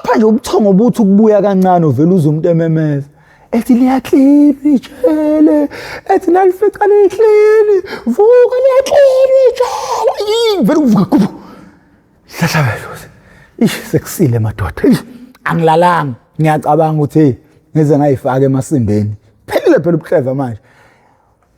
Kepha nje ubuthongo buthi ukubuya kancane uvela uze umuntu ememeza. Ethi liyaklina ijele, ethi nalifica liklini, vuka liyaklina ijele. Yini vele uvuka kubu. Hlahla bedlozi. Ish sekusile madoda. Ish angilalanga. Ngiyacabanga ukuthi hey ngize ngayifaka emasimbeni. Phelile phela ubuhleva manje.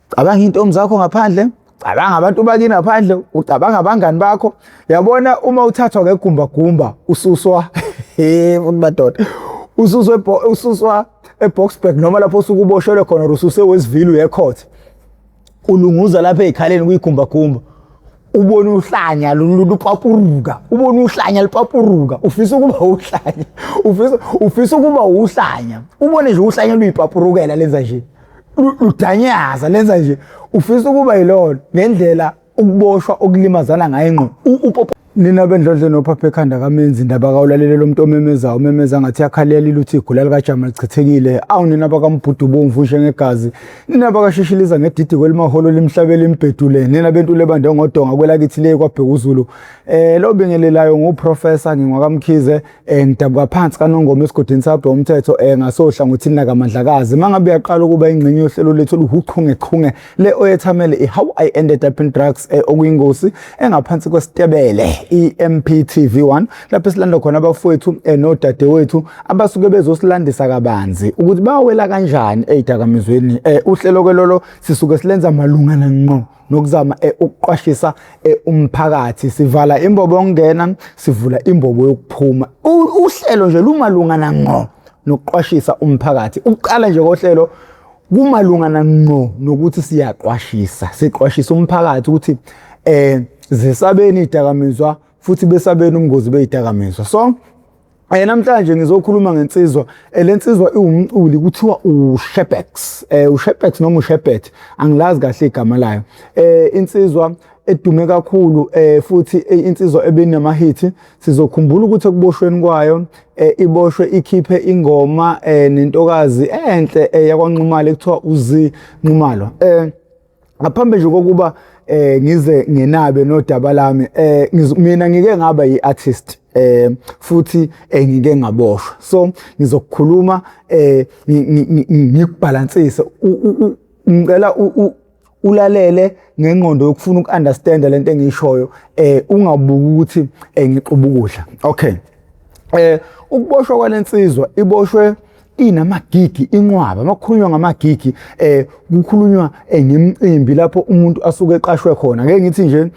Cabanga iy'ntombi zakho ngaphandle, cabanga abantu bakini ngaphandle, ucabanga abangani bakho. Yabona uma uthathwa ngegumbagumba ususwa he futhi madoda. Ususwa ususwa eBoksburg noma lapho osuke uboshelwe khona or ususe Westville uye ecourt. Ulunguza lapha ey'khaleni kuyigumbagumba. Ubona uhlanya lupapuruka, ubona uhlanya lupapuruka, ufisa ukuba uhlanya, ufisa ukuba uhlanya. Ubone nje uhlanya luyipapurukela lenza nje. Ludanyaza lenza nje ufisa ukuba yilona ngendlela ukuboshwa okulimazana ngayo ingqondo. Nina bendlondle nophapha ekhanda kamenzi indaba kawulalele lo muntu omemezayo umemeza ngathi yakhalela iluthi igula likajama lichithekile. Awu nina bakambhudu bomvu njengegazi, nina bakashishiliza ngedidi kwelimaholo limhlabela imbhedule, nina bentule bande ngodonga kwelakithi le kwaBhekuzulu. Lo bingelelayo nguProfessor ngingwakamkhize. Ngidabuka phansi kaNongoma esigodini sabhe umthetho ngasohlangothini lakaMandlakazi. Mangabe uyaqala ukuba ingxenye yohlelo lethu oluhuchungechunge le oyethamele i-How I Ended Up in Drugs, okuyingosi engaphansi kwesitebele i-MPTV1 lapho esilanda khona abafowethu nodadewethu abasuke bezosilandisa kabanzi ukuthi bawela kanjani ey'dakamizweni. Uhlelo ke lolo sisuke silenza malungana ngqo nokuzama ukuqwashisa umphakathi. Sivala imbobo yokungena, sivula imbobo yokuphuma. Uhlelo nje lumalungana ngqo nokuqwashisa umphakathi. Ukuqala nje kohlelo kumalungana ngqo nokuthi siyaqwashisa, siqwashisa umphakathi ukuthi zesabeni idakamizwa futhi besabeni ubungozi beyidakamizwa. So namhlanje ngizokhuluma ngensizwa. Lensizwa iwumculi kuthiwa uShebex. uShebex noma uShebet, angilazi kahle igama layo. Insizwa edume kakhulu futhi insizwa ebinamahithi. Sizokhumbula ukuthi ekuboshweni kwayo iboshwe ikhiphe ingoma nentokazi enhle yakwaNxumalo ekuthiwa uZi Nxumalo. Ngaphambi nje kokuba ngize ngenabe nodaba lami, mina ngike ngaba yi-artist futhi ngike ngaboshwa. So ngizokukhuluma ngikubhalansise. Ngicela ulalele ngengqondo yokufuna uku-understanda lento engiyishoyo, ungabuki ukuthi ngixuba ukudla. Okay. Ukuboshwa kwalensizwa, iboshwe inamagigi inqwaba. Makukhulunywa ngamagigi kukhulunywa ngemicimbi lapho umuntu asuke eqashwe khona. Ngeke ngithi nje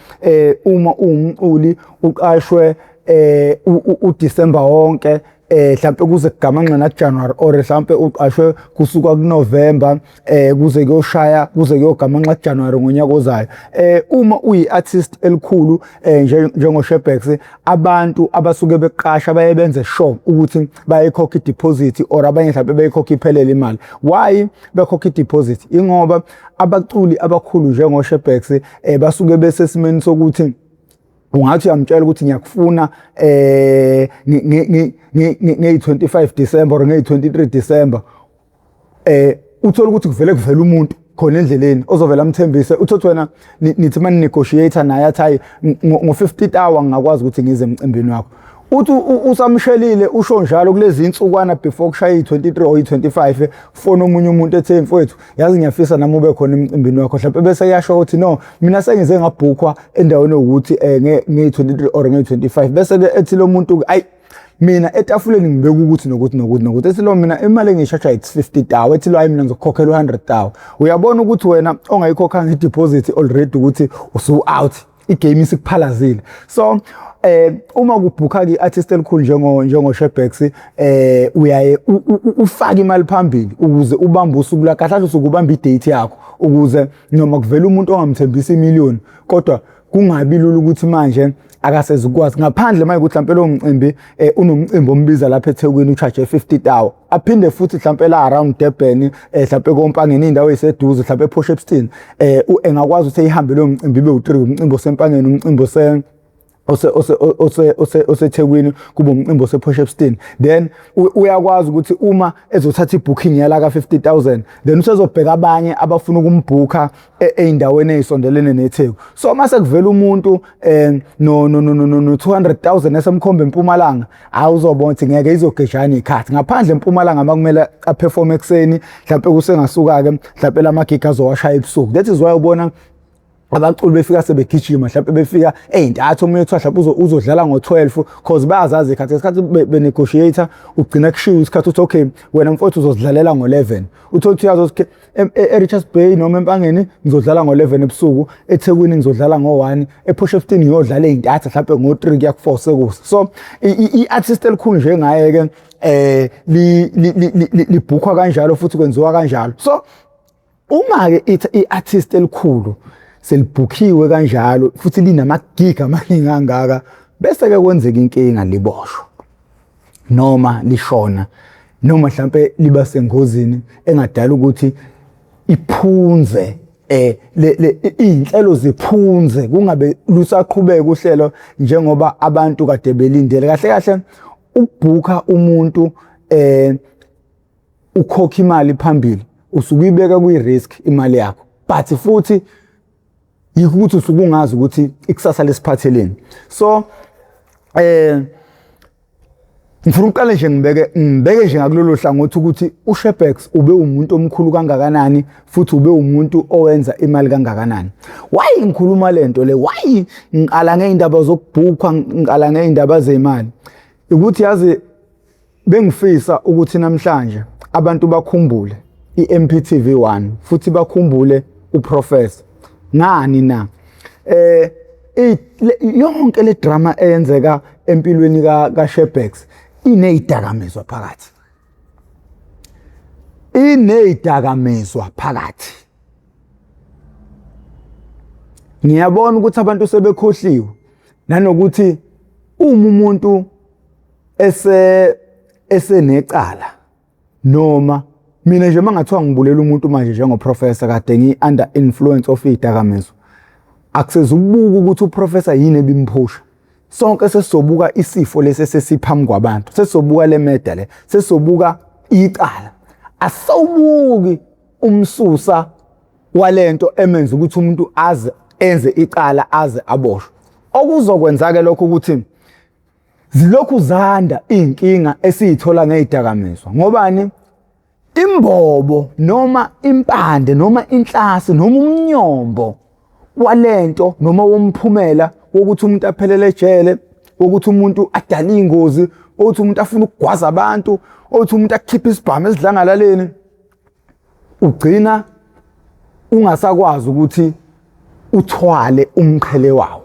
uma uwumculi uqashwe uDecember wonke, mhlambe kuze kugamanxe na January, or mhlambe uqashwe kusuka kuNovember kuze kuyoshaya kuze kuyogamanxa kuJanuary ngonyaka ozayo. Uma uyi-artist elikhulu njengoShebex, abantu abasuke beqasha baye benze sure ukuthi bayikhokha i-deposit, or abanye mhlawumbe beyikhokha iphelele imali. Why bekhokha i-deposit? Ingoba abaculi abakhulu njengoShebex basuke besesimeni sokuthi ungathi uyamtshela ukuthi ngiyakufuna ngeyi-25 December or ngeyi-23 December, uthola ukuthi kuvele kuvela umuntu khona endleleni ozovela amthembise. Uthothi wena nithi mani negotiator naye athi hayi, ngo-50 hour ngingakwazi ukuthi ngize emcimbini wakho. Uthi usamshelile usho njalo kulezi insukwana before kushaya i-23 or i-25, fona omunye umuntu ethe, "Mfowethu, yazi ngiyafisa nami ube khona emcimbini wakho mhlawumbe." Bese kuyasho ukuthi, "No, mina sengize ngabhukhwa endaweni yokuthi ngeyi-23 or ngeyi-25." Bese-ke ethi lo muntu, "Ayi, mina etafuleni ngibeka ukuthi nokuthi nokuthi nokuthi." Ethi lo, "Mina imali engiyishasha it's 50 thou." Ethi lo, "Hayi, mina ngizokukhokhela u-100 thou." Uyabona ukuthi wena ongayikhokhanga i-deposit already ukuthi usu out, igame isikuphalazile. So uma kubhukha ke i-artist elikhulu njengo Shebex, uyaye ufake imali phambili ukuze ubambe usuku lakho kahle, usuke ubamba idate yakho ukuze noma kuvela umuntu ongamthembisa imillion kodwa kungabi lula ukuthi manje akasezukwazi, ngaphandle manje ukuthi mhlawumbe lowo mcimbi unomcimbi ombiza lapha eThekwini ucharge 50,000, aphinde futhi mhlawumbe la around Durban, mhlawumbe koMpangeni, indawo eziseduze, mhlawumbe ePort Shepstone, engakwazi ukuthi eyihambe lowo mcimbi ibe u3, umcimbi osempangeni, umcimbi ose Ose ose ose ose oseThekwini, kube umcimbi osePort, then uyakwazi ukuthi uma ezothatha ibooking yala ka 50,000, then usezobheka abanye abafuna ukumbooka ey'ndaweni ey'sondelene neTheku. So mase kuvela umuntu no 200,000 esemkhomba eMpumalanga, awuzobona ukuthi ngeke izogejana ikhathi ngaphandle eMpumalanga. Makumele aperform ekuseni, mhlawumbe kusengasuka ke mhlawumbe lamagig azowashaya ebusuku. That is why ubona abaculi befika sebegijima, mhlawumbe befika ey'ntathu, omunye kuthiwa mhlawumbe uzodlala ngo-12, cause bayazazi ikhathi. Ngesikhathi benegotiate ugcina kushiwo isikhathi, uthi okay, wena mfowethu uzozidlalela ngo-11. Uthole ukuthi uyazi ukuthi e-Richards Bay noma eMpangeni ngizodlala ngo-11 ebusuku, eThekwini ngizodlala ngo-1, ePort Shepstone ngiyodlala ey'ntatha, mhlawumbe ngo-3 kuya ku-4 sekusa. So i-artist elikhulu njengaye-ke libhukhwa kanjalo futhi kwenziwa kanjalo. So uma-ke i-artist elikhulu selibhukhiwe kanjalo futhi linamagig amaningi kangaka, bese-ke kwenzeka inkinga, liboshwa noma lishona noma mhlampe liba sengozini engadala ukuthi iphunze le iy'nhlelo ziphunze, kungabe lusaqhubeka uhlelo njengoba abantu kade belindele. Kahle kahle ukubhukha umuntu, ukhokha imali phambili, usuke uyibeka kwi-risk imali yakho, but futhi yikho ukuthi usuke ungazi ukuthi ikusasa lesiphatheleni. So ngifuna ukuqale nje ngibeke nje ngakulolo hlangothi ukuthi uShebex ube umuntu omkhulu kangakanani futhi ube umuntu owenza imali kangakanani. Why ngikhuluma lento le? Why ngiqala ngeindaba zokubhukhwa, ngiqala ngeindaba zemali? Ukuthi yazi, bengifisa ukuthi namhlanje abantu bakhumbule iMPTV 1 futhi bakhumbule uProfessor. Ngani na? Yonke le drama eyenzeka empilweni ka Shebex inezidakamizwa phakathi, inezidakamizwa phakathi. Ngiyabona ukuthi abantu sebekhohliwe nanokuthi uma umuntu esenecala, noma mina nje mangathiwa ngibulela umuntu manje njengoprofessor kade ngi under influence of izidakamizwa, akusezukubuka ukuthi uprofessor yini ebimphusha. Sonke sesizobuka isifo lesi esesiphambi kwabantu, sesizobuka le murder le, sesizobuka icala, asawubuki umsusa walento emenza ukuthi umuntu aze enze icala, aze aboshwe. Okuzokwenza ke lokho ukuthi zilokhu zanda iy'nkinga esiyithola ngey'dakamizwa. Ngobani? Imbobo noma impande noma inhlasi noma umnyombo walento noma womphumela wokuthi umuntu aphelele ejele, wokuthi umuntu adale iy'ngozi, wokuthi umuntu afune ukugwaza abantu, wokuthi umuntu akhiphe isibhamu esidlangalaleni, ugcina ungasakwazi ukuthi uthwale umqhele wawo.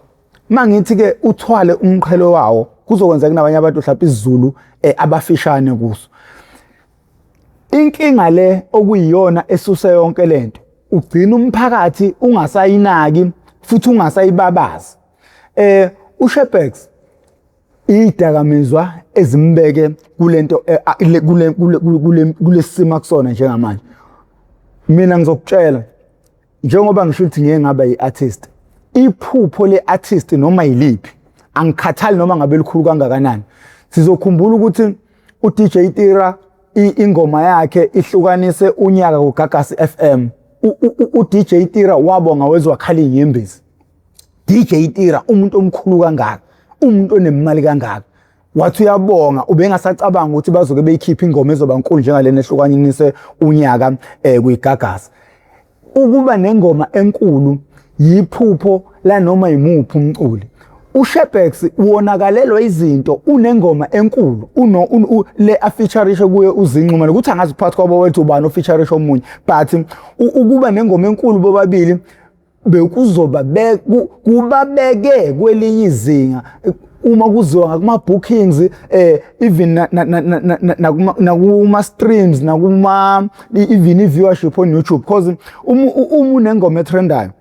Mangithi ke uthwale umqhele wawo, kuzokwenza kunabanye abantu mhlawumbe isiZulu abafishane kuso. Inkinga le okuyiyona esuse yonke lento, ugcina umphakathi ungasayinaki futhi ungasayibabazi. UShebex, idakamizwa ezimbeke kulento, kule kule kulesimo akusona njengamanje. Mina ngizokutshela, njengoba ngisho ukuthi ngeke ngaba yi-artist, iphupho le-artist noma yiliphi, angikhathali noma ngabe likhulu kangakanani. Sizokhumbula ukuthi u-DJ Tira, ingoma yakhe ihlukanise unyaka kuGagasi FM. U-DJ Tira wabonga wezwakhala inyembezi. DJ Tira, umuntu omkhulu kangaka, umuntu onemali kangaka, wathi uyabonga, ubengasacabanga ukuthi bazoke beyikhipha ingoma ezoba nkulu njengalena ehlukanise unyaka kuyigagasi. Ukuba nengoma enkulu yiphupho lanoma yimuphi umculi. UShebex wonakalelwa izinto, unengoma enkulu uno le afeatureishe kuye uzinquma ukuthi angazi phakathi kwabo wethu ubani ofeatureishe omunye, but ukuba nengoma enkulu bobabili bekuzoba kubabeke kwelinye izinga uma kuziwa ngakuma bookings, even nakuma streams, nakuma even i viewership on YouTube, because uma unengoma etrendayo,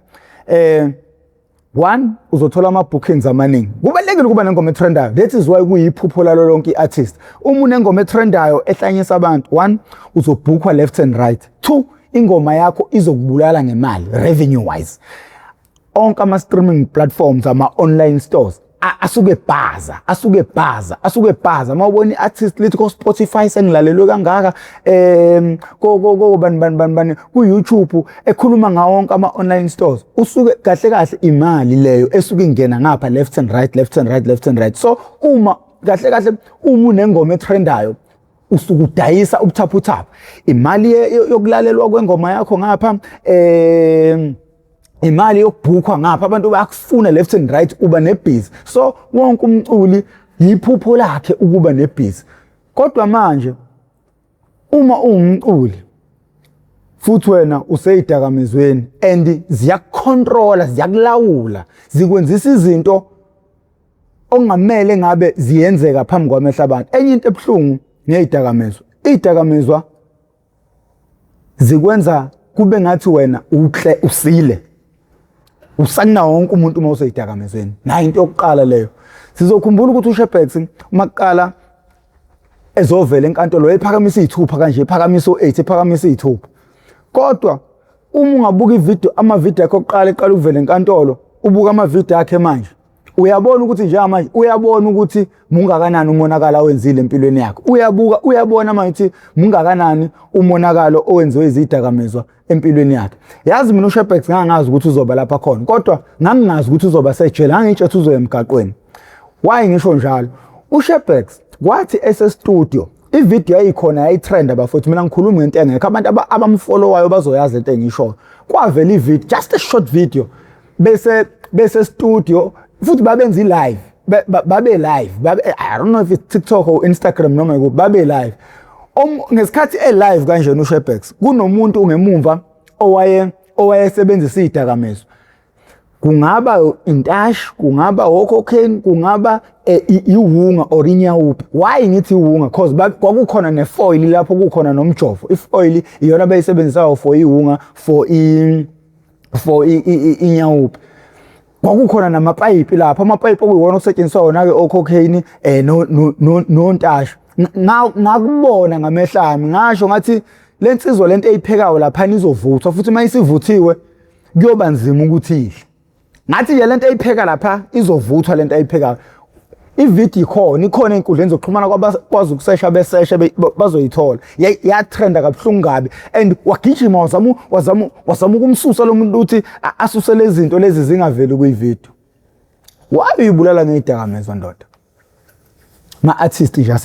one, uzothola ama bookings amaningi. Kubalekile ukuba nengoma etrendayo. That is why kuyiphupho lalo lonke iartist. Uma unengoma etrendayo ehlanyisa abantu, one, uzobhukhwa left and right. Two, ingoma yakho izokubulala ngemali revenue wise. Onke ama streaming platforms, ama online stores Asuke ebhaza, asuke ebhaza, asuke ebhaza. Uma ubona i-artist lithi ko-Spotify sengilalelwe kangaka, ko ko ko bani bani bani bani ku-YouTube, ekhuluma ngawo wonke ama-online stores, usuke kahle kahle imali leyo esuke ingena ngapha left and right, left and right, left and right. So uma kahle kahle uma unengoma etrendayo, usuke udayisa ubuthaphuthaphu, imali yokulalelwa kwengoma yakho ngapha, imali yokubhukhwa ngapha, abantu bayakufuna left and right, uba nebhizi. So wonke umculi yiphupho lakhe ukuba nebhizi. Kodwa manje uma uwumculi futhi wena useyidakamizweni and ziyakucontrola, ziyakulawula, zikwenzisa izinto okungamele ngabe ziyenzeka phambi kwamehlo abantu. Enye into ebuhlungu ngeyidakamizwa, iyidakamizwa zikwenza kube ngathi wena uhle usile, usana wonke umuntu uma useyidakamizweni. Nayo into yokuqala leyo. Sizokhumbula ukuthi uShebex uma kuqala ezovela enkantolo wayephakamisa izithupha kanje, ephakamisa o8, ephakamisa izithupha. Kodwa uma ungabuka ivideo, amavideo akhe okuqala eqala ukuvela enkantolo, ubuka amavideo akhe manje, uyabona ukuthi njengamanje uyabona ukuthi mungakanani umonakalo awenzile empilweni yakhe. Uyabuka, uyabona manje ukuthi mungakanani umonakalo owenziwe izidakamizwa empilweni yakhe. Yazi mina uShebex ngangazi ukuthi uzoba lapha khona, kodwa ngangingazi ukuthi uzoba sejele, ngangitshe ukuthi uzoya emgaqweni. Why ngisho njalo? UShebex kwathi ese-studio, ivideo yayikhona, yayitrend bafowethu. Mina ngikhuluma ngento engekho, abantu abamfollowayo bazoyazi lento engishoyo. Kwavela ivideo, just a short video, bese studio futhi babenza i-live, babe live, babe, I don't know if it's TikTok or Instagram noma ikuphi, babe live. Ngesikhathi e-live kanjena uShebex, kunomuntu ngemumva owayesebenzisa izidakamizwa, kungaba intash, kungaba ococaine, kungaba iwunga or inyawupe. Why ngithi iwunga? Cause kwakukhona nefoil lapho, kukhona nomjovo. Ifoil iyona abayisebenzisayo for iwunga, for inyawupe. Kwakukhona namapayipi lapho, amapayipi okuyiwona okusetshenziswa wona-ke ococaine nontasha. Ngakubona ngamehlo ami, ngasho ngathi le nsizwa lento eyiphekayo laphana izovuthwa, futhi uma isivuthiwe kuyoba nzima ukuthi idle. Ngathi nje lento eyipheka lapha izovuthwa, lento ayiphekayo. Ividiyo ikhona, ikhona ey'nkundleni zokuxhumana, kwabakwazi ukusesha beseshe bazoyithola. Yatrenda kabuhlungu kabi and wagijima wazama ukumsusa lo muntu ukuthi asuse lezi zinto lezi zingaveli kwividiyo. Wabe uyibulala ngey'dakamizwa ndoda. Ma-artist nje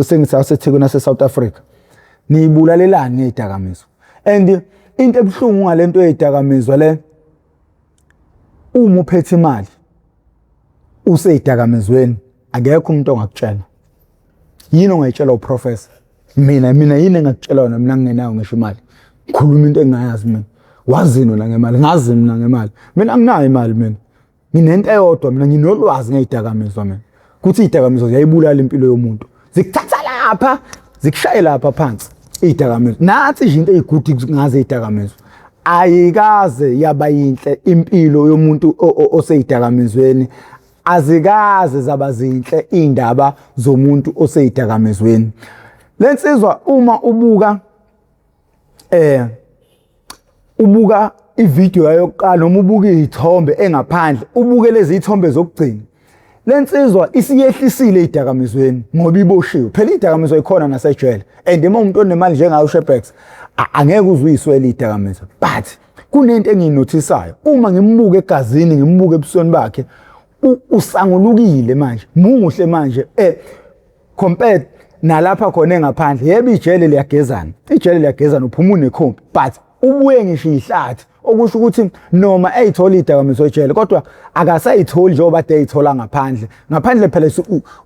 sengithi aseThekwini, ase-South Africa, niyibulalelani ngey'dakamizwa? And into ebuhlungu ngalento yey'dakamizwa le, uma uphethe imali usey'dakamizweni, akekho umuntu ongakutshela. Yini ongayitshela uprofessor? Mina yini engakutshela yona mina ngingenayo ngisho imali? Ngikhuluma into engingayazi mina. Wazini wena ngemali? Ngazi mina ngemali? Mina anginayo imali. Mina nginento eyodwa, mina nginolwazi ngey'dakamizwa mina, kuthi iy'dakamizwa ziyayibulala impilo yomuntu, zikuthatha lapha zikushaye lapha phansi iy'dakamizwa. Nathi nje into eyigude ngazo iy'dakamizwa, ayikaze yaba yinhle impilo yomuntu osey'dakamizweni. Azikaze zaba zinhle iy'ndaba zomuntu osey'dakamizweni. Le nsizwa, uma ubuka ubuka ivideo yayo yokuqala noma ubuka izithombe engaphandle, ubuke lezi zithombe zokugcina, le nsizwa isiyehlisile idakamizweni ngoba iboshiwe. Phela idakamizwa ikhona nasejele, and uma umuntu onemali njengayo uShebex, angeke uze uyiswele idakamizwa. But kunento engiyinothisayo uma ngimbuka egazini, ngimbuka ebusweni bakhe, usangulukile manje, muhle manje compared nalapha khona engaphandle. Yebo, ijele liyagezana, ijele liyagezana, uphuma unekhombi, but ubuye ngisho ihlathi, okusho ukuthi noma eyithola idakamizwa ejele kodwa akasayitholi njengoba ade eyithola ngaphandle. Ngaphandle phela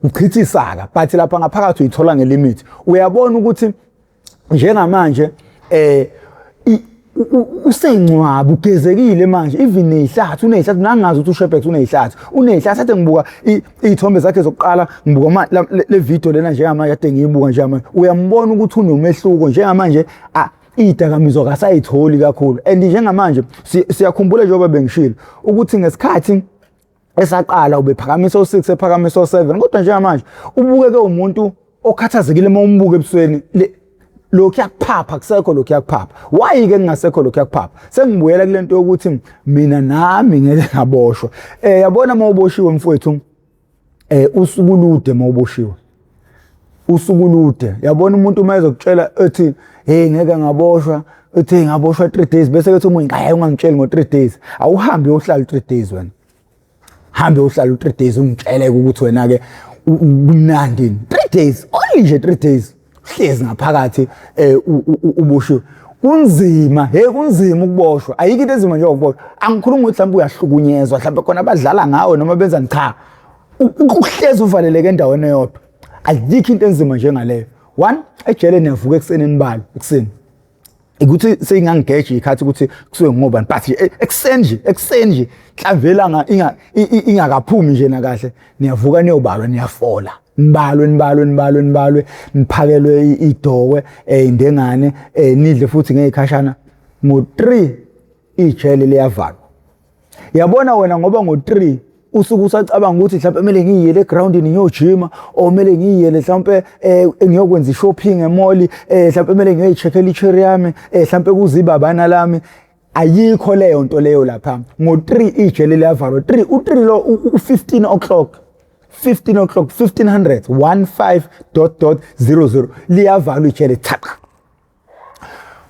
uchitha isaka, but lapha ngaphakathi uyithola ngelimit. Uyabona ukuthi njengamanje usencwaba, ugezekile manje, even nezihlathi unezihlathi. Nangazi ukuthi uShebex unezihlathi, unezihlathi. Ade ngibuka iy'thombe zakhe zokuqala, ngibuka le video lena njengamanje ade ngiyibuka njengamanje, uyambona ukuthi unomehluko njengamanje. Iy'dakamizwa akasayitholi kakhulu and njengamanje siyakhumbula njengoba bengishilo ukuthi ngesikhathi esaqala ubephakamisa o6, ephakamisa o7, kodwa njengamanje ubukeke umuntu okhathazekile. Uma umbuka ebusweni, lokhu yakuphapha kusekho, lokhu yakuphapha. Why ke kungasekho lokhu yakuphapha? Sengibuyela kule nto yokuthi mina nami ngeke ngaboshwa. Yabona uma uboshiwe mfowethu. Usuku lude mawuboshiwe, usuku lude. Yabona umuntu uma ezokutshela ethi, hey, ngeke ngaboshwa, ethi ngaboshwa 3 days, bese kethi omunye, hayi, ungangitsheli ngo 3 days. Awuhambe uyohlala 3 days wena, hambe uhlala u3 days, ungitshele ukuthi wena ke kumnandi. 3 days only nje, 3 days hlezi ngaphakathi uboshiwe, kunzima. Hey, kunzima ukuboshwa, ayikho into enzima njengokuboshwa. Angikhulumi ukuthi mhlawumbe uyahlukunyezwa, mhlawumbe khona abadlala ngawe noma benzani. Cha, ukuhlezi uvaleleke endaweni eyodwa, ayikho into enzima njengaleyo. One, ejele niyavuka ekuseni, nibalo ekuseni, ukuthi seyingangigeja ikhathi ukuthi kusuke ngobani, but ekuseni nje, ekuseni nje, mhlawumbe ilanga ingakaphumi nje nakahle, niyavuka niyobalwa, niyafola, nibalwe, nibalwe, nibalwe, nibalwe, niphakelwe idokwe, indengane, nidle futhi ngezikhashana. Ngo3 ijele liyavalwa. Yabona wena, ngoba ngo3 usuke usacabanga ukuthi mhlawumbe kumele ngiyiyele egroundini ngiyojima, or kumele ngiyiyele mhlawumbe ngiyokwenza i-shopping e-mall, mhlawumbe kumele ngiyoyi-check-ela i-cherry yami, mhlawumbe kuze ibabana lami. Ayikho leyo nto leyo lapha. Ngo-3 ijele liyavalwa. 3, u-3 lo u-15 o'clock, 15 o'clock, 1500, 15 dot dot 00, liyavalwa ijele thaq.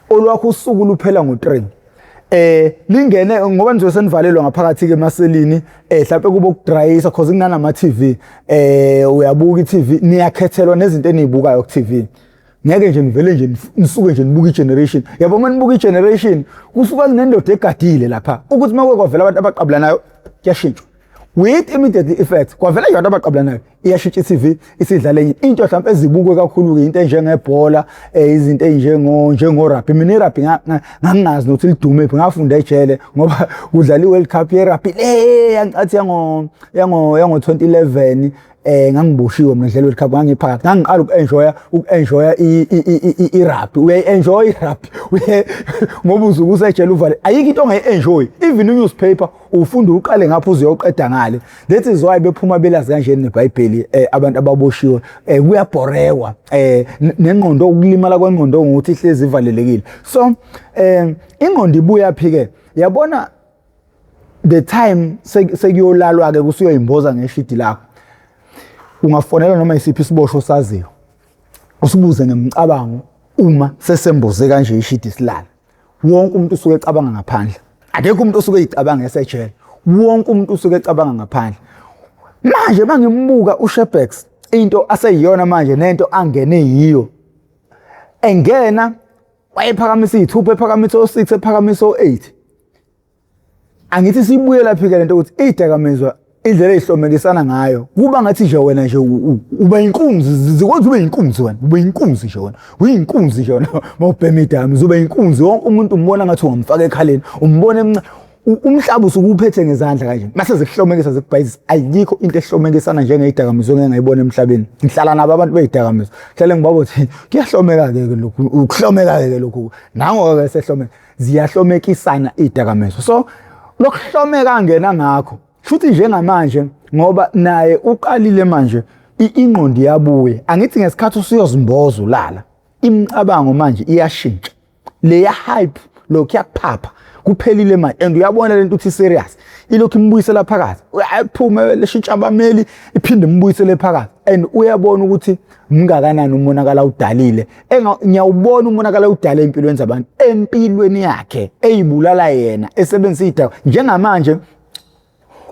Olwakho usuku luphela ngo-3, lingene ngoba nizobe senivalelwa ngaphakathi ke emaselini. Mhlawumbe kube ukudrayisa cause kunanama TV, uyabuka i-TV, niyakhethelwa nezinto enizibukayo ku TV. Ngeke nje nivele nje nisuke nje nibuka i-Generation. Yabo, uma nibuka i-Generation, kusuka kunendoda egadile lapha ukuthi uma kwavela abantu abaqabulanayo, kuyashintshwa with immediate effect. Kwavela nje abantu abaqabulanayo, iyashintsha i-TV, isidlala enye into mhlawumbe ezibukwe kakhulu-ke, into enjengebhola, izinto ey'njengo njengo-rugby. Mina i-rugby ngangingazi nokuthi lidume phi, ngafunda ejele ngoba kudlala i-World Cup ye-rugby le yangicathi yango 2011. Ngangiboshiwe mina, dlala World Cup, ngangiphakathi, ngangiqala uku-enjoya i-rugby. Uyayi-enjoy i-rugby ngoba uzuke usejele uvale, ayikho into ongayi-enjoy. Even i-newspaper ufunda uqale ngapho uze uyoqeda ngale. That is why bephuma belazi kanjeni neBhayibheli abantu ababoshiwe. Kuyabhorewa, nengqondo, ukulimala kwengqondo ngokuthi ihlezi ivalelekile. So ingqondo ibuya phi ke? Yabona, the time sekuyolalwa ke, kusuyoyimboza ngeshidi lakho, ungafonela noma isiphi isibosho saziyo, usibuze ngemicabango uma sesemboze kanje ishidi silala. Wonke umuntu usuke ecabanga ngaphandle, akekho umuntu osuke eyicabanga esejele, wonke umuntu usuke ecabanga ngaphandle. Manje mangimbuka uShebex, into aseyiyona manje nento angene yiyo, engena wayephakamisa iy'thupha, ephakamisa o-6, ephakamisa o-8. Angithi sibuye lapho-ke lento ukuthi iy'dakamizwa, indlela ey'hlomekisana ngayo, kuba ngathi nje wena nje uba inkunzi, zikwenza ube inkunzi wena, ube inkunzi nje wena, uyinkunzi nje wena mawubhema idakamizwa, ube inkunzi. Wonke umuntu umbona ngathi ungamfaka ekhaleni, umbona emncane, umhlaba usuke uphethe ngezandla kanje. Mase zikuhlomekisa, zikubhayizisa. Ayikho into ehlomekisana njengey'dakamizwa engeke ngayibona emhlabeni. Ngihlala nabo abantu bey'dakamizwa, hlale ngibaba ukuthi kuyahlomeka-ke lokhu, ukuhlomeka-ke lokhu, nango-ke sehlomeka, ziyahlomekisana iy'dakamizwa. So lokuhlomeka angena ngakho futhi njengamanje, ngoba naye uqalile manje, ingqondo iyabuya. Angithi ngesikhathi usuyozimboza ulala, imicabango manje iyashintsha, leya hype, lokhu yakuphapha kuphelile manje, and uyabona lento uthi serious, ilokhu imbuyisela phakathi, uyaphume leshintsha abameli, iphinde imbuyisele phakathi, and uyabona ukuthi mngakanani umonakalo awudalile. Ngiyawubona umonakalo awudale empilweni zabantu, empilweni yakhe eyibulala yena esebenzisa idaka. Njengamanje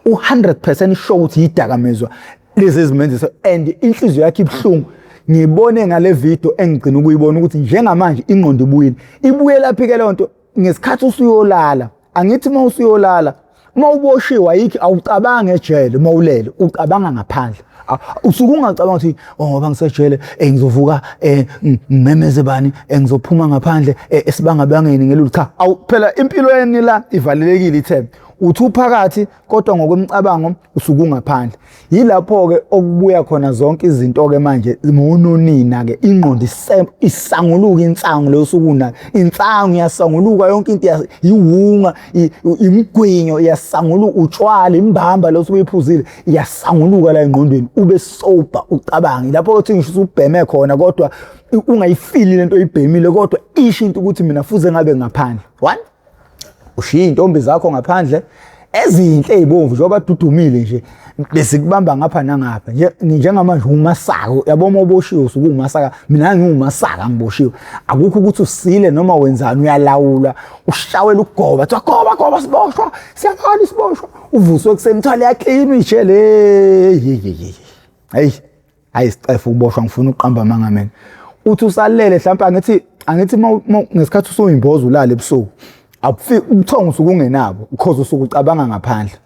u-100% sure ukuthi yidakamizwa lezi ezimenzisa, and inhliziyo yakhe ibuhlungu. Ngibone ngale video engigcina ukuyibona ukuthi njengamanje ingqondo ibuyile. Ibuye laphi-ke leyo nto? Ngesikhathi usuyolala. Angithi uma usuyolala, uma uboshiwe, ayikho, awucabangi ejele. Uma ulele ucabanga ngaphandle. Usuke ungacabanga ukuthi, oh, ngoba ngisejele, ngizovuka, ngimemeze bani, ngizophuma ngaphandle, esibangabangeni ngelulu. Cha, awu phela, impilo yeni la ivalelekile, ithembe uthi uphakathi, kodwa ngokwemicabango usuke ungaphandle. Yilapho-ke okubuya khona zonke izinto-ke manje ngononina-ke, ingqondo isanguluka, insangu leyo usuke unayo, insangu iyasanguluka yonke into, iwunga, imigwinyo iyasanguluka, utshwala, imbamba leyo usuke uyiphuzile iyasanguluka la engqondweni, ube sober, ucabange. Lapho uthi ngisho usubheme khona, kodwa ungayifili lento oyibhemile, kodwa isho into ukuthi mina fuze ngabe ngaphandle. One, ushiya iy'ntombi zakho ngaphandle ezinhle, ey'bomvu, njengoba dudumile nje, Besikubamba ngapha nangapha nje njengamanje umasaka yabo, uma uboshiwe usuke umasaka. Mina ngiwumasaka ngiboshiwe, akukho ukuthi usile noma wenzani, uyalawula, ushawela ukugoba, kuthiwa goba goba siboshwa, siyakhala isiboshwa, uvuswe ekuseni kuthiwa liyaklina ijele. Hey, hayi, sicefe ukuboshwa, ngifuna ukuqamba amanga mina. Uthi usalele mhlawumbe, angithi ngesikhathi usuyimboza ulale ebusuku, akufiki ubuthongo, usuke ungenabo because usuke ucabanga ngaphandle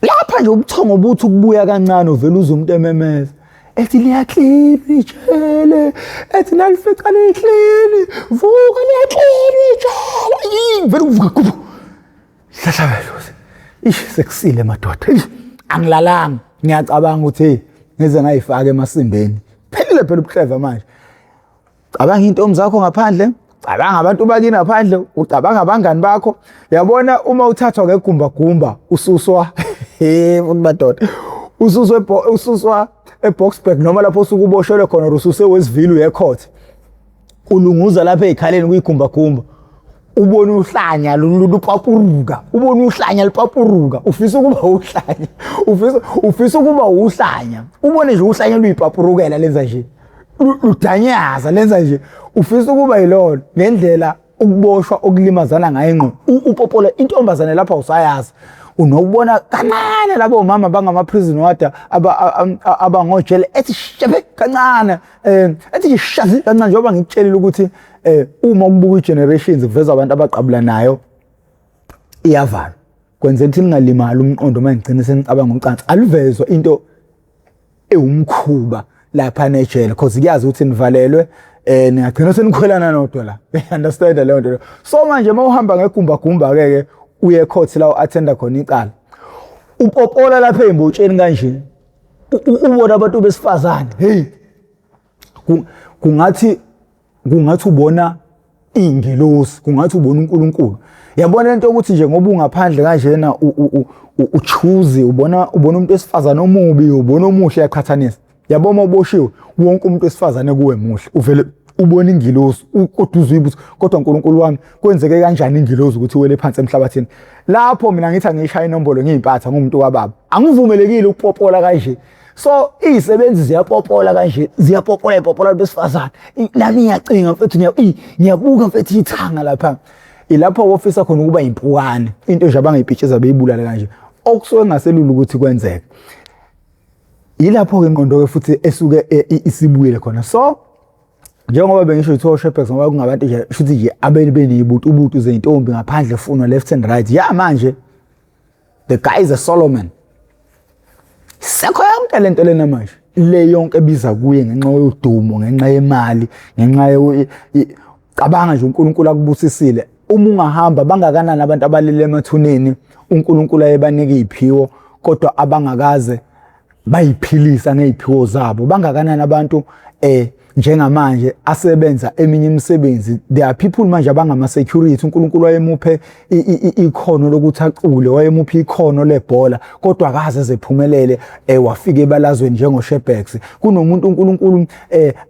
lapha nje. Ubuthongo buthi ukubuya kancane, uvela uze umuntu ememeza ethi liyaklina ijele, ethi nalifica liklini, vuka, liyaklina ijele. Vele uvuka kuphu hlahla, ish, sekusile madoda. Ish, angilalanga, ngiyacabanga ukuthi hey, ngize ngayifaka emasimbeni, phelile phela ubuhleva manje. Cabanga iy'ntombi zakho ngaphandle, cabanga abantu bakini ngaphandle, ucabanga abangani bakho. Yabona uma uthathwa ngegumbagumba ususwa, he futhi madoda, ususwa eBoksburg noma lapho usuke uboshelwe khona, ususe Westville uye court, ulunguza lapha ey'khaleni kuyigumbagumba, ubona uhlanya lupapuruka, ubona uhlanya lupapuruka, ufisa ukuba uhlanya, ufisa ukuba uhlanya, ubone nje uhlanya luyipapurukela, lenza nje, ludanyaza, lenza nje, ufisa ukuba yilona ngendlela ukuboshwa okulimazana ngayo ingqondo. Upopola intombazane lapha usayazi, unokubona kancane labo mama bangama-prison warder abangojele, ethi shebe kancane, ethi nje shazi kancane. Njengoba ngikutshelile ukuthi uma kubuka i-Generations kuveza abantu abaqabulanayo, iyavalwa kwenzela ukuthi ningalimali umqondo uma ngigcine senicabanga ucansi. Aluvezwa into ewumkhuba lapha nejele because kuyazi ukuthi nivalelwe, ningagcina senikhwelana nodwa la, understand leyo nto. So manje uma uhamba ngegumba gumba ke ke uye court la u-attenda khona icala, upopola lapha ey'mbotsheni kanje, ubona abantu besifazane, hey, kungathi ubona iy'ngelosi, kungathi ubona uNkulunkulu. Yabona lento yokuthi nje ngoba ungaphandle kanjena uchoose, ubona umuntu wesifazane omubi, ubona omuhle, uyaqhathanisa. Yabo, uma uboshiwe wonke umuntu wesifazane kuwe muhle, uvele ubona ingilosi, kodwa uzuyibuza, kodwa uNkulunkulu wami, kwenzeke kanjani ingilosi ukuthi iwele phansi emhlabathini? Lapho mina ngithi angiyishaya inombolo, ngiyimpatha ngumuntu kababa, angivumelekile ukupopola kanje. So iy'sebenzi ziyapopola kanje, ziyapopola, ipopola besifazane. Nami ngiyacinga mfethu, ngiyabuka mfethu ithanga lapha, ilapho ofisa khona ukuba impukane, into nje abangayipitshiza beyibulale kanje, okusuke kungaselula ukuthi kwenzeke. Yilapho-ke ingqondo-ke futhi esuke isibuyele khona. So njengoba bengisho ukuthi oShepherds, ngoba kungabantu nje shuthi nje abeni beneyibutu zeyintombi ngaphandle, funwa left and right. Ya, manje the guy is a Solomon, sekho yonke lento lena manje, le yonke ebiza kuye ngenxa yodumo, ngenxa yemali, ngenxa cabanga nje uNkulunkulu akubusisile. Uma ungahamba, bangakanani abantu abalele emathuneni uNkulunkulu ayebanika iziphiwo kodwa abangakaze bayiphilisa ngeziphiwo zabo? Bangakanani abantu njengamanje asebenza eminye imisebenzi? There are people manje abangama security, uNkulunkulu wayemuphe ikhono lokuthi acule, wayemuphe ikhono lebhola, kodwa akaze zephumelele, wafika ebalazweni njengoShebex. Kunomuntu uNkulunkulu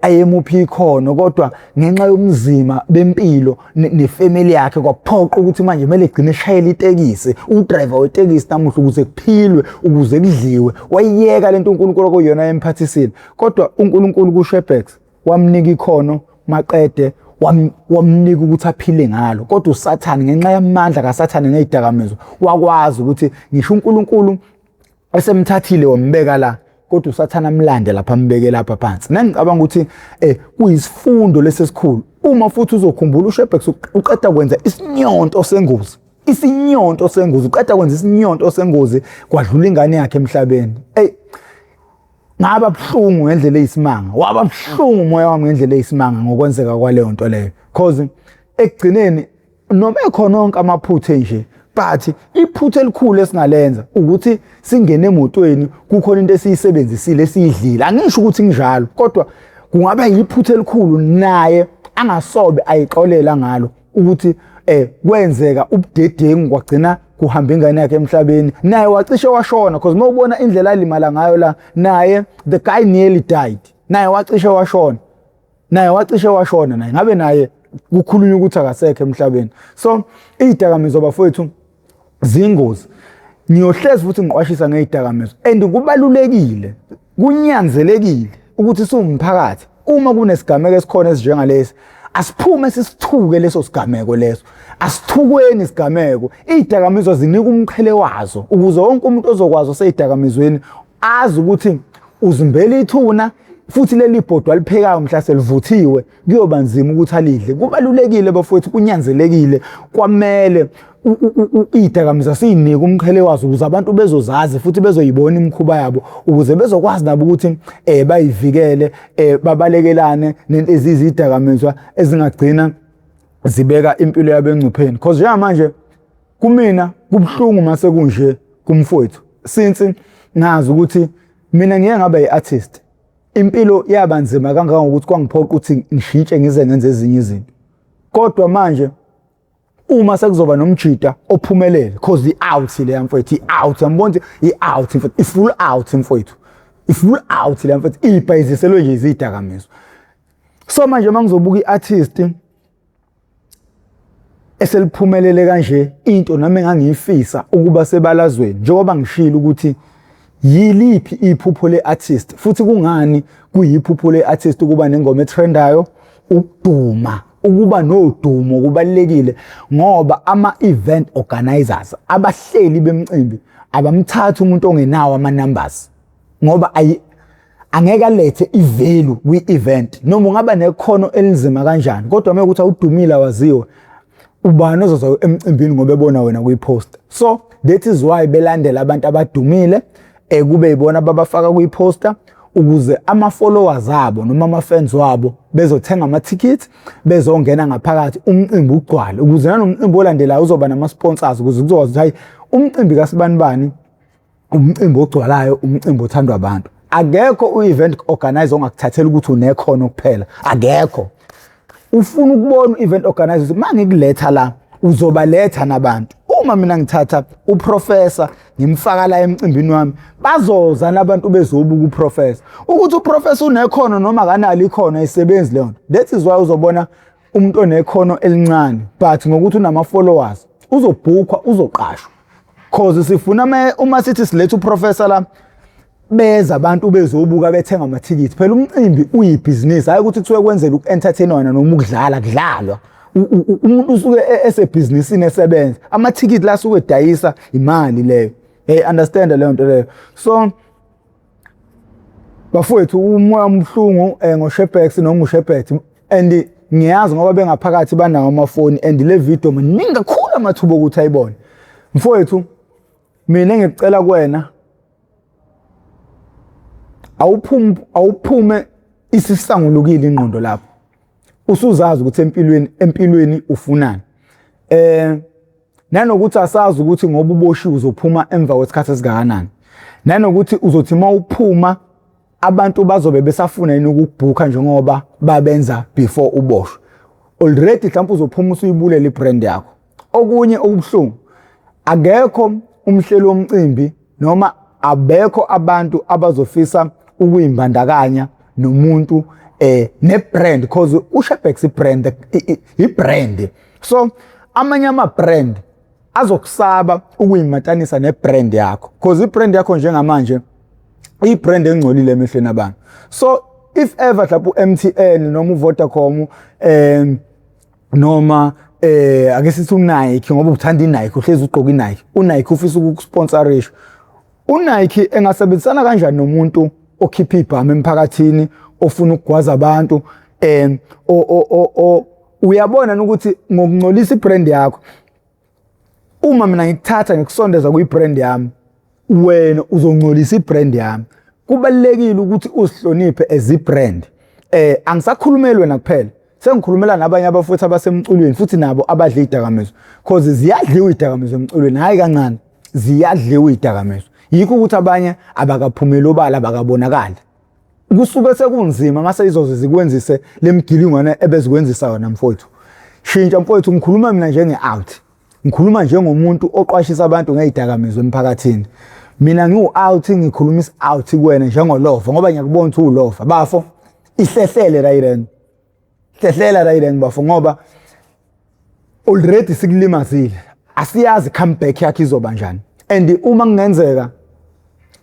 ayemuphe ikhono, kodwa ngenxa yomzima bempilo nefamily yakhe kwaphoqa ukuthi manje kumele egcine eshayela itekisi, udriver wetekisi namuhla, ukuze kuphilwe, ukuze kudliwe. Wayiyeka lento uNkulunkulu okuyona emphathisile. Kodwa uNkulunkulu kuShebex wamnika ikhono, maqede wamnika ukuthi aphile ngalo. Kodwa uSathane, ngenxa yamandla kaSathane ngezidakamizwa, wakwazi ukuthi ngisho uNkulunkulu esemthathile wambeka la, kodwa uSathane amlande lapha, ambeke lapha phansi. Nangicabanga ukuthi kuyisifundo lesesikhulu. Uma futhi uzokhumbula, uShebex uqeda kwenza isinyonto sengozi, isinyonto sengozi, uqeda kwenza isinyonto sengozi, kwadlula ingane yakhe emhlabeni. Ey, ngaba buhlungu ngendlela eyisimanga, waba buhlungu umoya wami ngendlela eyisimanga ngokwenzeka kwaleyo nto leyo, cause ekugcineni noma ekhona onke amaphutha nje, but iphutha elikhulu esingalenza ukuthi singene emotweni kukhona into esiyisebenzisile, esiyidlile. Angisho ukuthi kunjalo, kodwa kungaba yiphutha elikhulu naye angasobe ayixolela ngalo ukuthi kwenzeka ubudedengu, kwagcina kuhamba ingane yakhe emhlabeni, naye wacishe washona, because uma ubona indlela alimala ngayo la, naye the guy nearly died, naye wacishe washona, naye wacishe washona, naye ngabe naye kukhulunywa ukuthi akasekho emhlabeni. So izidakamizwa bafowethu zingozi. Ngiyohlezi futhi ngiqwashisa ngezidakamizwa and kubalulekile, kunyanzelekile ukuthi siwumphakathi uma kunesigameko esikhona esinjengalesi asiphume sisithuke leso sigameko leso. Asithukweni isigameko. Izidakamizwa zinika umqhele wazo ukuze wonke umuntu ozokwazi oseyidakamizweni azi ukuthi uzimbela ithuna futhi leli bhodwa aliphekayo mhla selivuthiwe kuyoba nzima ukuthi alidle. Kubalulekile bafowethu, kunyanzelekile, kwamele iy'dakamizwa siyinike umqhele wazo ukuze abantu bezozazi futhi bezoyibona imikhuba yabo ukuze bezokwazi nabo ukuthi bayivikele, babalekelane nento eziyizidakamizwa ezingagcina zibeka impilo yabo engcupheni. Because njengamanje kumina kubuhlungu mase kunje kumfowethu, since ngazi ukuthi mina ngiye ngaba yi-artist, impilo yaba nzima kangangokuthi kwangiphoqa ukuthi ngishintshe ngize ngenze ezinye izinto. Kodwa manje uma sekuzoba nomjida ophumelele, cause i-out leya mfowethu, i-out yambona ukuthi i-out mfowethu, i-full out mfowethu, i-full out leya mfowethu, ibhayiziselwe nje izidakamizwa. So manje uma ngizobuka i-artist eseliphumelele kanje, into nami engangiyifisa ukuba sebalazweni, njengoba ngishilo ukuthi yiliphi iphupho le-artist futhi kungani kuyiphupho le-artist ukuba nengoma etrendayo, ukuduma, ukuba nodumo kubalulekile ngoba ama-event organizers, abahleli bemicimbi, abamthathi umuntu ongenawo ama-numbers ngoba angeke alethe i-value kwi-event. Noma ungaba nekhono elinzima kanjani, kodwa uma ukuthi awudumile, awaziwe, ubani ozoza emcimbini ngoba ebona wena kwi-poster? So that is why belandela abantu abadumile, kube yibona ababafaka kwi-poster ukuze ama-followers abo noma ama-fans wabo bezothenga amathikithi, bezongena ngaphakathi, umcimbi ugcwale, ukuze nanomcimbi olandelayo uzoba nama-sponsors, ukuze kuzokwazi ukuthi hayi, umcimbi kasibanibani umcimbi ogcwalayo, umcimbi othandwa abantu. Akekho u-event organizer ongakuthathela ukuthi unekhono kuphela, akekho. Ufuna ukubona u-event organizer ukuthi uma ngikuletha la uzobaletha nabantu. Uma mina ngithatha uprofessor ngimfaka la emcimbini wami, bazoza nabantu bezobuka uprofessor. Ukuthi uprofessor unekhono noma akanalo ikhono, ayisebenzi leyo nto. That is why uzobona umuntu onekhono elincane but ngokuthi unama-followers uzobhukhwa, uzoqashwa, cause sifuna uma sithi siletha uprofessor la, beza abantu bezobuka, bethenga amathikithi. Phela umcimbi uyibhizinisi, hayi ukuthi kuthiwe kwenzela uku-entertain wena noma ukudlala kudlalwa. Umuntu usuke esebhizinisini esebenza, amathikithi la asuke edayisa, imali leyo. Hey, understand leyo nto leyo. So bafowethu, umoya omhlungu ngoShebex noma uShebet, and ngiyazi ngoba bengaphakathi banawo amafoni and le video maningi kakhulu amathuba okuthi ayibone. Mfowethu, mina engikucela kuwena, awuphume, awuphume isisangulukile ingqondo lapho, usuzazi ukuthi empilweni ufunani, nanokuthi asazi ukuthi ngoba uboshiwe uzophuma emva kwesikhathi esingakanani, nanokuthi uzothi uma uphuma abantu bazobe besafuna yini ukukubhukha njengoba babenza before uboshwe already. Mhlawumbe uzophuma usuyibulela ibrand yakho. Okunye okubuhlungu, akekho umhleli womcimbi noma abekho abantu abazofisa ukuyimbandakanya nomuntu ne-brand, because uShebex i-brand, i-brand. So amanye ama-brand azokusaba ukuyimatanisa ne-brand yakho, because i-brand yakho njengamanje i-brand engcolile emehlweni abantu. So if ever mhlawumbe u-MTN noma uVodacom, noma ake sithi uNike, ngoba uthanda iNike, uhlezi ugqoka iNike, uNike ufisa ukukusponsorisha, uNike engasebenzisana kanjani nomuntu okhipha ibhamu emphakathini, ofuna ukugwaza abantu? O uyabona ukuthi ngokungcolisa ibrand yakho, uma mina ngikuthatha ngikusondeza kwi-brand yami, wena uzongcolisa ibrand yami. Kubalulekile ukuthi uzihloniphe as ibrand. Angisakhulumeli wena kuphela, sengikhulumela nabanye abafuthi abasemculweni futhi nabo abadla idakamizwa, cause ziyadliwa idakamizwa emculweni, hayi kancane, ziyadliwa idakamizwa. Yikho ukuthi abanye abakaphumeli obala, abakabonakali. Kusuke sekunzima mase izoze zikwenzise lemgilingwane ebezikwenzisa yona. Mfowethu, shintsha mfowethu. Ngikhuluma mina njenge-out, ngikhuluma njengomuntu oqwashisa abantu ngey'dakamizwa emphakathini. Mina ngiwu-out, ngikhuluma isi-out kuwena njengolova, ngoba ngiyakubona ukuthi uwulova bafo. Ihlehlele rayireng, hlehlela rayireng bafo, ngoba already sikulimazile. Asiyazi comeback yakhe izoba njani. And uma kungenzeka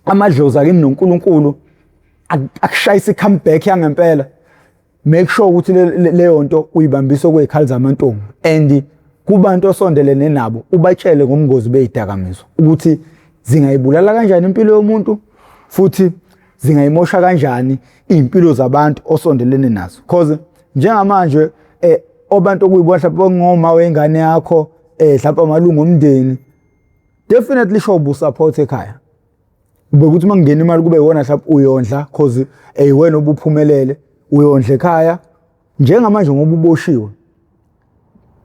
amadlozi akini noNkulunkulu akushayisa i-comeback yangempela, make sure ukuthi leyo nto uyibambisa okwezikhali zamantombi, and kubantu osondelene nabo ubatshele ngobungozi bezidakamizwa, ukuthi zingayibulala kanjani impilo yomuntu futhi zingayimosha kanjani iy'mpilo zabantu osondelene nazo. Cause njengamanje obantu okuyibona mhlawumbe ngoma wengane yakho, mhlawumbe amalungu omndeni, definitely sure ubu-support ekhaya, bekuthi uma kungena imali kube iwona mhlawumbe uyondla, cause wena obuphumelele uyondla ekhaya. Njengamanje ngoba uboshiwe,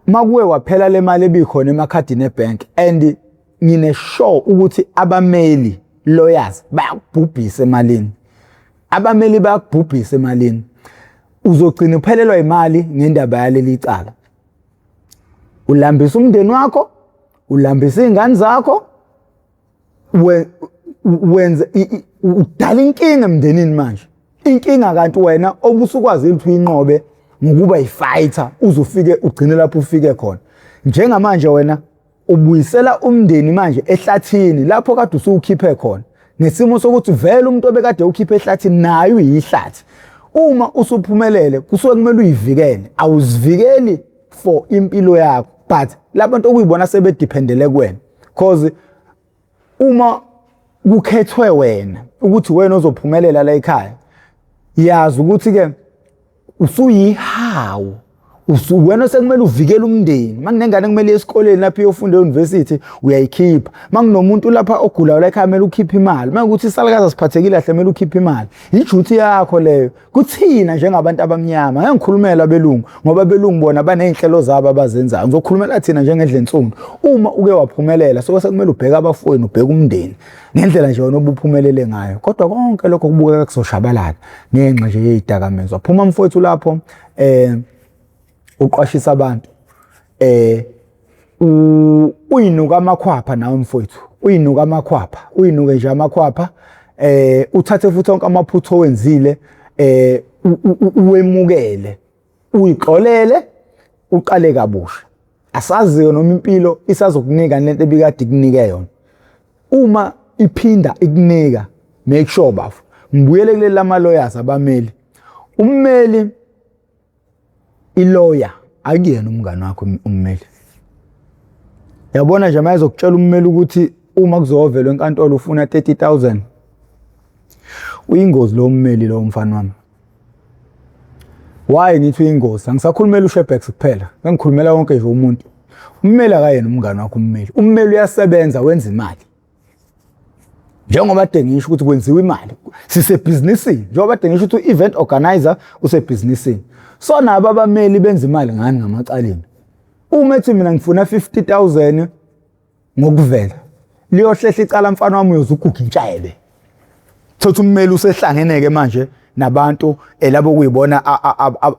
makuwe waphela le mali ebikhona emakhadini ebhenki, and ngine sure ukuthi abameli, lawyers, bayakubhubhisa emalini. Abameli bayakubhubhisa emalini, uzogcina uphelelwa imali ngendaba yaleli cala. Ulambisa umndeni wakho, ulambisa iy'ngane zakho, wenze udala inkinga emndenini. Manje inkinga kanti wena obusukwazile ukuthi uyinqobe ngokuba yi-fighter, uze ufike ugcine lapho ufike khona. Njengamanje wena ubuyisela umndeni manje ehlathini lapho kade usuwukhiphe khona, ngesimo sokuthi vele umuntu obekade ukhiphe ehlathini naye uyihlathi. Uma usuphumelele, kusuke kumele uyivikele. Awuzivikeli for impilo yakho, but labantu okuyibona sebedependele kuwena, cause uma kukhethwe wena ukuthi wena ozophumelela la ekhaya, yazi ukuthi ke usuyihawu, wena sekumele uvikele umndeni. Makunengane kumele esikoleni lapho iyofunda e-university, uyayikhipha. Makunomuntu lapha ogulayo la ekhaya, kumele ukhiphe imali. Makuthi isalukazi asiphathekile kahle, kumele ukhiphe imali. I-duty yakho leyo kuthina njengabantu abamnyama. Ngeke ngikhulumela abelungu, ngoba abelungu bona baney'nhlelo zabo abazenzayo. Ngizokhulumela thina njengendlensundu. Uma uke waphumelela, suke sekumele ubheke abafowenu, ubheke umndeni ngendlela nje wena obuphumelele ngayo. Kodwa konke lokho kubukeka kuzoshabalala ngenxa nje yeyidakamizwa. Phuma mfowethu lapho, uqwashisa abantu, uyinuka amakhwapha nawe mfowethu, uyinuka amakhwapha, uyinuke nje amakhwapha, uthathe futhi onke amaphutha owenzile, uwemukele, uyixolele, uqale kabusha. Asaziyo noma impilo isazokunika lento ebikade ikunike yona. Uma iphinda ikunika, make sure bafo. Ngibuyele kuleli lama lawyers, abameli. Ummeli, i-lawyer, akuyena umngane wakho ummeli. Yabona nje, mayezokutshela ummeli ukuthi uma kuzovelwa enkantolo ufuna 30,000, uyingozi lo mmeli lo, mfana wami. Why ngithi uyingozi? Angisakhulumela uShebex kuphela, ngikhulumela wonke nje umuntu. Ummeli akayena umngane wakho ummeli. Ummeli uyasebenza, wenza imali. Njengoba kade ngisho ukuthi kwenziwa imali, sisebhizinisini. Njengoba kade ngisho ukuthi u-event organizer usebhizinisini, so nabo abameli benza imali ngani ngamacaleni. Uma ethi mina ngifuna 50,000 ngokuvela, liyohlehla icala mfana wami, uyoze uguga intshebe. Thothi ummeli usehlangene-ke manje nabantu elabo kuyibona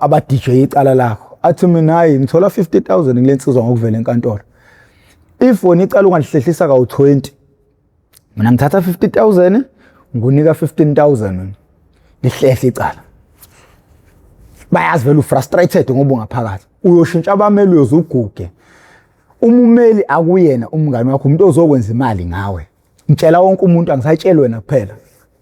aba-DJ icala lakho, athi mina hayi, ngithola 50,000 kule nsizwa ngokuvela enkantolo. If wena icala ungalihlehlisa kawu-20, mina ngithatha 50,000, ngunika 15,000 wena, lihlehle icala. Bayazi vele u-frustrated ngoba ungaphakathi. Uyoshintsha abameli, uyoze uguge. Umumeli akuyena umngane wakho, umuntu ozokwenza imali ngawe. Ngitshela wonke umuntu, angisatsheli wena kuphela,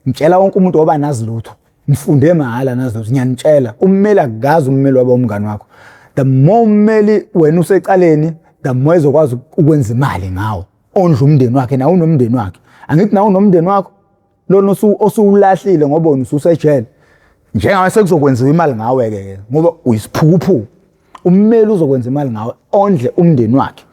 ngitshela wonke umuntu ngoba nazi lutho, ngifunde mahhala, nazi lutho. Ngiyanitshela, ummeli akukazi ummeli waba umngane wakho. The more ummeli wena usecaleni, the more ezokwazi ukwenza imali ngawo, ondla umndeni wakhe. Nawe unomndeni wakhe, angithi? Nawe unomndeni wakho lona osuwulahlile ngoba wena ususejele. Njengabe sekuzokwenziwa imali ngawe-ke ngoba uyisiphukuphuku, ummeli uzokwenza imali ngawe, ondle umndeni wakhe,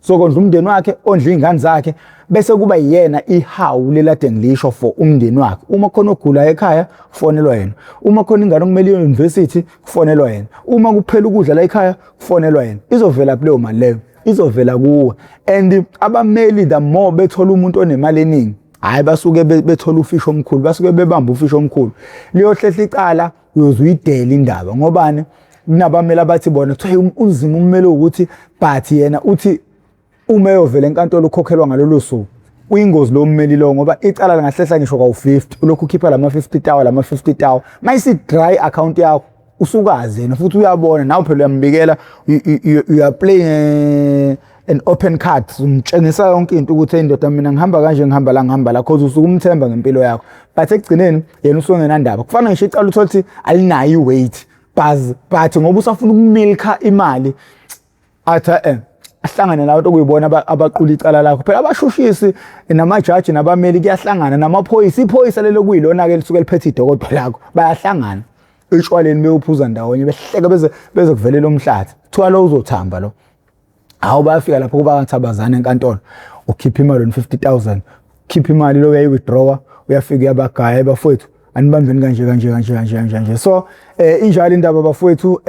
sokondla umndeni wakhe, ondle iy'ngane zakhe, bese kuba yiyena ihawu lelade ngilisho for umndeni wakhe. Uma khona ogulayo ekhaya, kufonelwa yena. Uma khona ingane okumele iye university, kufonelwa yena. Uma kuphela ukudla la ekhaya, kufonelwa yena. Izovela kuleyo mali leyo, izovela kuwe. And abameli, the more bethola umuntu onemali eningi, hhayi, basuke bethola ufishi omkhulu, basuke bebamba ufishi omkhulu. Liyohlehla icala, uyoze uyidele indaba. Ngobani? Kunabameli abathi bona kuthiwa unzima ummeli ukuthi, but yena uthi uma eyovela enkantolo ukhokhelwa ngalolo suku. Uyingozi lo mmeli lo, ngoba icala lingahlehla ngisho kawu-50, ulokhu ukhipha lama-50 tawa, lama-50 tawa. Mayisi-dry account yakho, usukazi yena futhi uyabona nawe phela, uyambikela, you are playing an open card, umtshengisa yonke into ukuthi indoda mina ngihamba kanje, ngihamba la, ngihamba la, cause usuke umthemba ngempilo yakho, but ekugcineni yena usuke engenandaba. Kufana ngisho icala uthole ukuthi alinayo i-weight, but ngoba usafuna ukumilka imali, athi ahlangane nabantu okuyibona abaqula icala lakho. Phela abashushisi namajaji nabameli kuyahlangana namaphoyisa, iphoyisa lelo kuyilona-ke lisuke liphethe idokodo lakho, bayahlangana etshwaleni beyophuza ndawonye, behleke beze kuvelela umhlathi, kuthiwa lo uzothamba lo. Hawu, bayafika lapho kuba ngathi abazana enkantolo, ukhipha imali 50,000, khipha imali lo, uyayi-withdrawa, uyafika uyabagaya, bafowethu anibambeni kanje kanje kanje kanje kanje kanje. So injalo indaba bafowethu.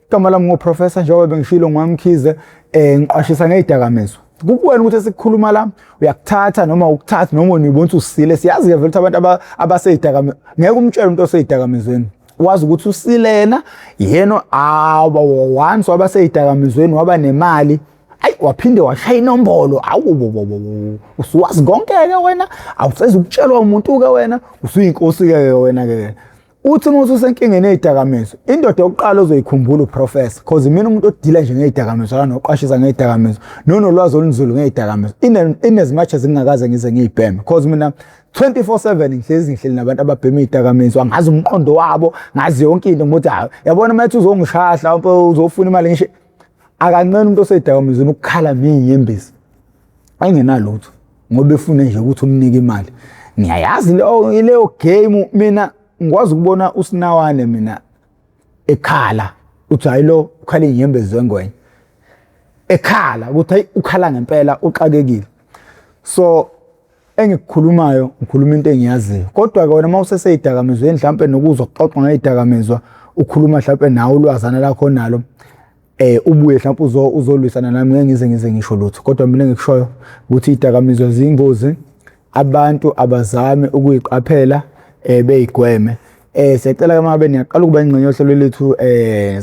Igama lami nguProfessor, njengoba bengishilo, ngwaMkhize. Ngiqwashisa ngezidakamizwa. Kukuwena ukuthi esikhuluma la uyakuthatha noma ukuthatha noma uyibona ukuthi usile. Siyazi ke vele ukuthi abantu abaseyidakamizwa, ngeke umtshele umuntu oseyidakamizweni wazi ukuthi usilena yena. Awa, once wabaseyidakamizweni waba nemali, ayi, waphinde washaya inombolo, awu, usuwazi konke-ke wena, awusezukutshelwa umuntu-ke wena, usuyinkosi-ke wena-ke. Uthi uma ususenkingeni ey'dakamizwa, indoda yokuqala ozoyikhumbula uProfessor, cause mina umuntu odila nje ngey'dakamizwa la noqwashisa ngey'dakamizwa nonolwazi olunzulu ngey'dakamizwa, in as much as ngingakaze ngize ngiyibheme, cause mina 24/7 ngihlezi ngihleli nabantu ababhema iy'dakamizwa, ngazi umqondo wabo, ngazi yonke into. Ngithi hayi, yabona, uma ethi uzongishaya mhlawumpe uzofuna imali, ngisho akancane umuntu oseyidakamizweni ukukhala ney'nyembezi engenalutho ngoba efuna nje ukuthi umnike imali. Ngiyayazi leyo game mina, ngikwazi ukubona usinawane mina ekhala, uthi hayi, lo ukhala iy'nyembezi zengwenya, ekhala ukuthi hayi, ukhala ngempela, uxakekile. So engikukhulumayo, ngikhuluma into engiyaziyo, kodwa-ke wena uma useseyidakamizweni mhlampe nokuzwa kuxoxwa ngey'dakamizwa, ukhuluma mhlampe nawe ulwazana lakho nalo, ubuye mhlawumbe uzolwisana nami, ngeke ngize ngisho lutho. Kodwa mina engikushoyo ukuthi idakamizwa ziyingozi, abantu abazame ukuyiqaphela, beyigweme. Siyacela ke mangabe niyaqala ukuba ingxenye yohlelo lethu,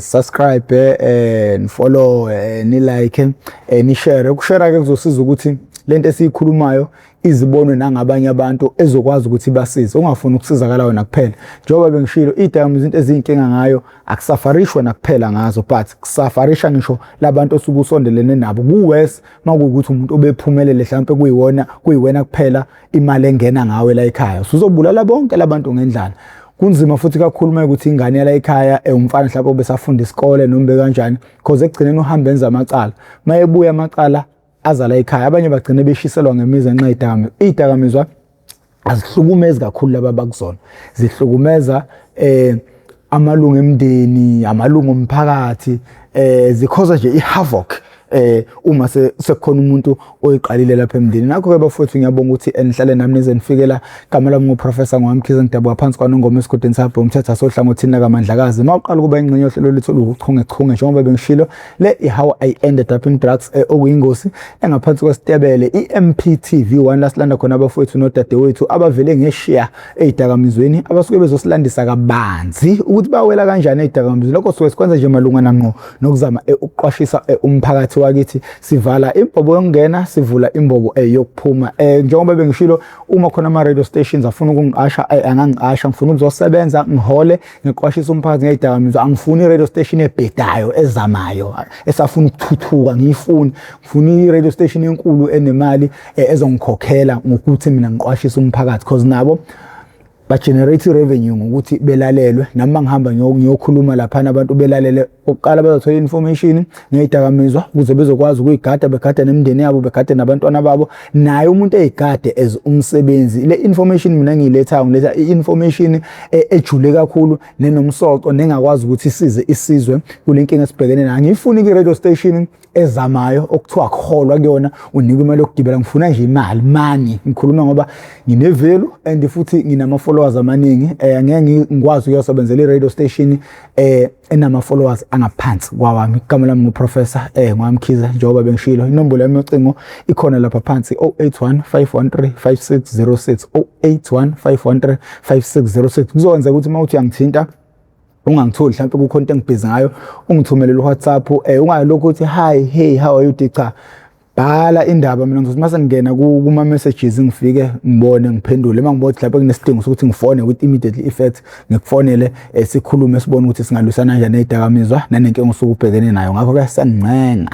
subscribe, ni follow, ni like, ni share. Ukushare ke kuzosiza ukuthi lento esiyikhulumayo izibonwe nangabanye abantu ezokwazi ukuthi ibasize. Ungafuni ukusizakala wena kuphela. Njengoba bengishilo, iy'dakamizwa into eziyinkinga ngayo akusafarishwa nakuphela ngazo, but kusafarisha ngisho labantu osuke usondelene nabo. Ku-worse makuwukuthi umuntu obephumelele mhlawumpe kuyiwona, kuyiwena kuphela imali engena ngawe la ekhaya, usuzobulala bonke labantu ngendlala. Kunzima futhi kakhulu uma ukuthi ingane yala ekhaya, umfana mhlawumbe obesafunda isikole noma bekanjani, cause ekugcineni uhamba enza amacala, mayebuya amacala azala ekhaya, abanye bagcine beshiselwa ngemizi ngenxa yezidakamizwa. Iy'dakamizwa azihlukumezi kakhulu laba abakuzona, zihlukumeza amalungu emndeni, amalungu omphakathi, zikhoza nje i-havoc uma sekukhona umuntu oyiqalile lapha emndenini. Ngakho-ke bafowethu, ngiyabonga ukuthi nihlale nami nize nifikela. Igama lami nguProfessor ngwaMkhize, ngidabuka phansi kwaNongoma esigodini sabho umthetho asohlangothini lakaMandlakazi. Uma uqala ukuba ingxenye yohlelo lethu oluwuchungechunge, njengoba bengishilo, le i-How I Ended Up in Drugs, okuyingosi engaphansi kwesitebele i-MPTV 1, la silanda khona abafowethu nodadewethu abavele ngeshiya ey'dakamizweni, abasuke bezosilandisa kabanzi ukuthi bawela kanjani ey'dakamizweni. Lokho suke sikwenza nje malungana ngqo nokuzama ukuqwashisa umphakathi wakithi. Sivala imbobo yokungena, sivula imbobo yokuphuma. Njengoba bengishilo, uma khona ama-radio stations afuna ukungiqasha, angangiqasha. Ngifuna ukuzosebenza, ngihole, ngiqwashisa umphakathi ngey'dakamizwa. Angifuni i-radio station ebhedayo, ezamayo, esafuna ukuthuthuka, ngiyifuni. Ngifuna i-radio station enkulu enemali, ezongikhokhela ngokuthi mina ngiqwashise umphakathi, cause nabo ba-generate i-revenue ngokuthi belalelwe. Nami mangihamba ngiyokhuluma laphana, abantu belalele, okuqala bazothola i-information ngey'dakamizwa ukuze bezokwazi ukuyigada, begade nemindeni yabo, begade nabantwana babo, naye umuntu eyigade as umsebenzi. Le information mina engiyilethayo, ngiletha i-information ejule kakhulu nenomsoco nengakwazi ukuthi isize isizwe kule nkinga esibhekene nayo. Angiyifuni i-radio station ezamayo okuthiwa kuholwa kuyona, unikwa imali yokugibela. Ngifuna nje imali mani, ngikhuluma ngoba ngine-value and futhi nginama-followers amaningi. Angeke ngikwazi ukuyosebenzela i-radio station enama-followers angaphansi kwawami. Igama lami nguProfessor ngwaMkhize, njengoba bengishilo. Inombolo yami yocingo ikhona lapha phansi, 081 513 5606, 081 513 5606. Kuzokwenza ukuthi uma uthi uyangithinta ungangitholi, mhlawumbe kukhona into engibhizi ngayo, ungithumelele uWhatsApp. Ungalokhu uthi hi, hey, how are you? Cha, bhala indaba. Mina ngizothi mase ngingena kuma messages ngifike ngibone, ngiphendule. Uma ngibona mhlawumbe kunesidingo sokuthi ngifone with immediately effect, ngikufonele, sikhulume, sibone ukuthi singalwisana kanjani nezidakamizwa nanenkinga osuke ubhekene nayo. Ngakho ke siyancenga.